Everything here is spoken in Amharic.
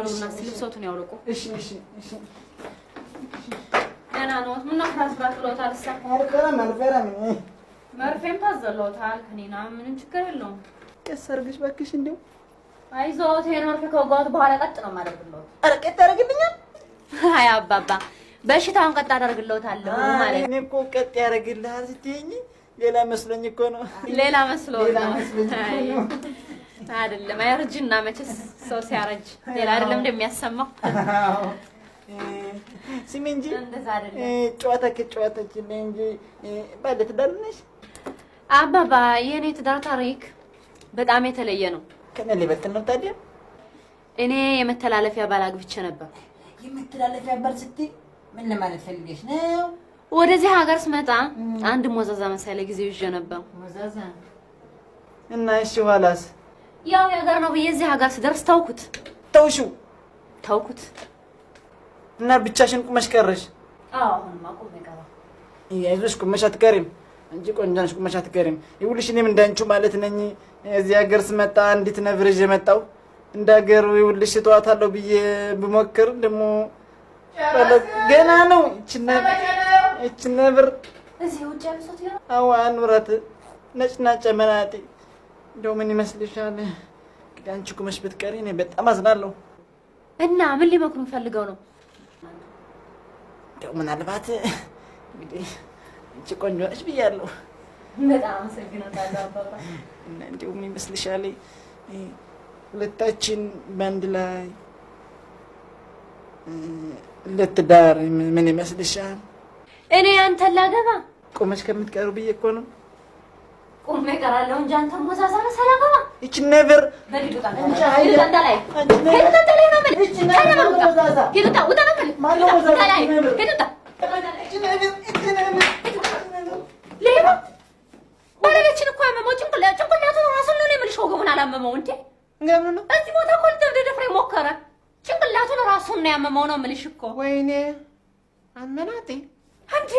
በሉና እስኪ ልብሶቱን ያውልቁ። እሺ እሺ እሺ። ደህና ነዎት? ምነው ፍራት ፍራት ብለውታል? እሳ አልፈራም አልፈራም። መርፌም ታዘለውታል። ከኔና ምንም ችግር የለውም። ቀስ አድርገሽ እባክሽ እንደው። አይዞት፣ ይሄን መርፌ ከወጋሁት በኋላ ቀጥ ነው የማደርግልዎት። ኧረ ቀጥ ያደርግልኛል? አይ አባባ፣ በሽታውን ቀጥ አደርግልዎታለሁ ማለት ነው። እኔ እኮ ቀጥ ያደርግልሃል ስትይኝ ሌላ መስሎኝ እኮ ነው። ሌላ መስሎት ሌላ ነው። መስሎኝ እኮ ነው። አይደለም፣ አያርጅና መቼስ ሰው ሲያረጅ ሌላ አይደለም እንደሚያሰማው። አዎ። ስሚ እንጂ እንደዛ አይደለም። ጨዋታ ከጨዋታችን ላይ እንጂ ባለ ትዳር ነሽ? አባባ፣ የእኔ ትዳር ታሪክ በጣም የተለየ ነው። ከእኔ ሊበልጥ ነው ታዲያ? እኔ የመተላለፊያ ባል አግብቼ ነበር። የመተላለፊያ ባል ስትይ ምን ለማለት ፈልገሽ ነው? ወደዚህ ሀገር ስመጣ አንድ ሞዛዛ መሳይ ለጊዜው ይዤ ነበር። ሞዛዛ እና እሺ፣ ኋላስ? ያው የሀገር ነው ብዬ እዚህ ሀገር ስደርስ ተውኩት። ተውሽው? ተውኩት። እና ብቻሽን ቁመሽ ቀረሽ? አዎ፣ አሁንማ ቁሜ ቀረሁ። አይዞሽ፣ ቁመሽ አትቀሪም። አንቺ ቆንጆ ነሽ፣ ቁመሽ አትቀሪም። ይኸውልሽ እኔም እንዳንቺው ማለት ነኝ። እዚህ ሀገር ስመጣ አንዲት ነብር ይዤ መጣሁ። እንደ ሀገሩ ይኸውልሽ እተዋታለሁ ብዬ ብሞክር ደግሞ ገና ነው። ይህች ነብር እዚህ ውጭ ያሉ ሰው ነው። አዎ፣ አኑራት ነጭናጨ መናጤ። እንደው ምን ይመስልሻል? እንግዲህ አንቺ ቁመሽ ብትቀሪ እኔ በጣም አዝናለሁ። እና ምን ሊመክሩን ፈልገው ነው? እንደው ምናልባት እንግዲህ አንቺ ቆንጆ ነሽ ብያለሁ። በጣም አመሰግናለሁ አባባ። እና እንዲሁ ምን ይመስልሻል? ሁለታችን በአንድ ላይ ለትዳር ምን ይመስልሻል? እኔ አንተን ላገባ? ቆመሽ ከምትቀሩ ብዬ እኮ ነው። ቁሜ እቀራለሁ እንጂ አንተን ሞዛዛ መሰል አገባ? ይቺ ነብር በል ሂድ ውጣ። አንቺ ሂድ አህያ! ውጣ እንዳላይ። አንቺ ነብር! ሂድ ውጣ እንዳላይ ነው የምልህ። ይቺ ነብር! ተነበር ውጣ። ሞዛዛ! ሂድ ውጣ፣ ውጣ ነው የምልህ። ማነው ውጣ ሞዛዛ? እንዳላይ። ነብር! ሂድ ውጣ። ይቺ ነብር! ይቺ ነብር! ሌባ ባለቤትሽን እኮ ያመመው ጭንቅላቱን ራሱን ነው የምልሽ። ወገቡን አላመመው እንዴ? እንደምን ነው? እዚህ ቦታ እኮ ሊደፍረኝ ሞከረ። ጭንቅላቱን ራሱን ነው ያመመው ነው የምልሽ እኮ። ወይኔ አመናጤ! እንዴ!